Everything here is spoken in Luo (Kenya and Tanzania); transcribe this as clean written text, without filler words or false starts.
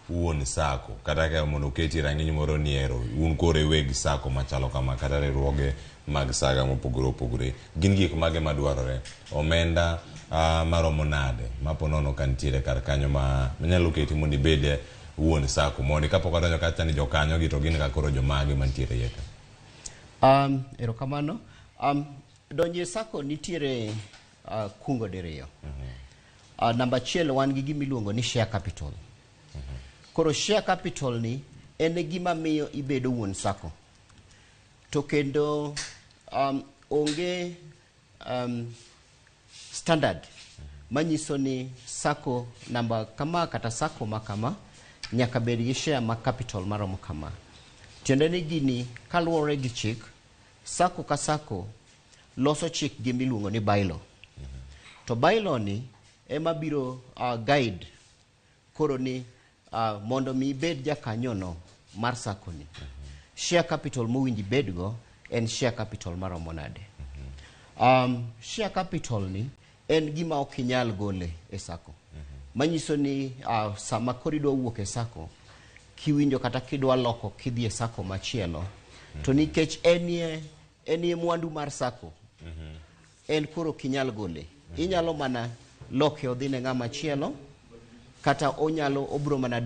Wuon sako kata ka mondo oketi rang'iny moro ni ero un koro e weg sako machalo kama kata riwruoge mag saga mopogore opogore, gin gik mage madwarore? Omenda maromo nade mapo nono ka nitiere kar kanyo ma manyalo keti mondo ibed wuon sako mondi kapok adonjo kacha ni jokanyo gi to gin ka koro jomage mantiere iye ka? Erokamano. Donjo e sako nitiere kungo diriyo. Namba achiel, wan gi gima iluongo ni share capital. Koro share capital ni en e gima miyo ibedo wuon sako. To kendo onge standard manyiso ni sako namba kama kata sako ma kama nyaka bed gi share ma capital maromo kama. Tiende ni gini kaluwore gi chik, sako ka sako loso chik gi miluongo ni bylaw. To bylaw ni ema biro guide koro ni mondo mi ibed jakanyono mar sako ni. Share capital mowinjo ibedgo en share capital maromo nade. Share capital ni en gima ok inyal gole e sako. Manyiso ni sama koro idwa wuok e sako, kiwinjo kata kidwa loko kidhi e sako machielo, to nikech enie mwandu mar sako, en koro ok inyal gole. Inyalo mana loke odhi ne ng'ama chielo, kata onyalo obro mana dong'